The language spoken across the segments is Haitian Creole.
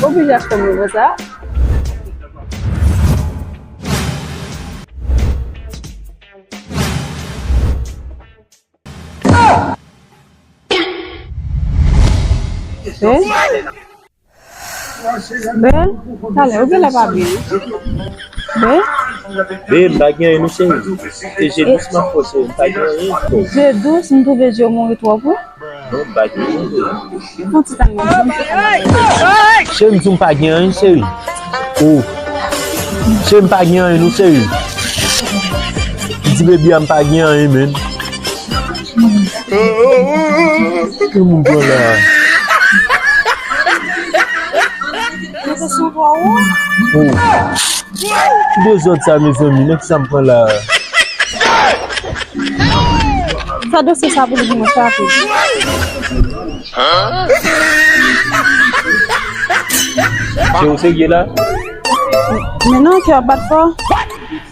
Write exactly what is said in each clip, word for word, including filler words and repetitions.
Oblije achte yon nouvo sa. Eh? Ben, talè, ou genlè pa byen. Ben? Ben, m pa gen anyen non, cheri. E je dous m ap fè w, cheri, m pa gen anyen. Je dous, m twouve je w mouri twòp, wi. Non, m pa gen anyen, cheri. Fon ti tann mwen, di m se sa. Cheri, m di w m pa gen anyen, cheri. Oh. Cheri, m pa gen anyen non, cheri. M di baby a m pa gen anyen, menn. Ki moun pran la? Mete sou vwa ou. Oh. Ki dezòd sa, mezanmi? Nan ki sa m pran la? Fè dosye sa pou li vin nan frape. Cheri, ou serye la? Men non, kè w ap bat fò.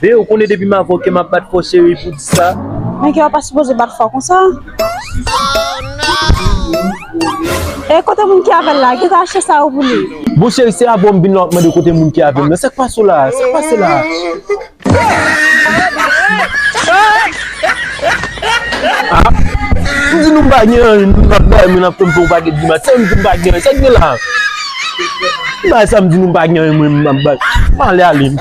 Ben, ou konnen depi m avè w kè m ap bat fò, cheri, pou di sa. Men kè w pa sipoze bat fò konsa. E kote moun ki avè l la? Ki ta achte sa yo pou li? Bon, cheri, se avè w m vin la, w ap mande kote moun ki avè m nan. Sa k pase w la? Sa k pase la? Ah, m di nou m pa gen anyen, nou ap bay moun ap tonbe yon pakèt grimas. Sa m di m pa gen anyen, sa k gen la? M bay sa m di nou m pa gen anyen, mwen m ap bay. M ale, ale.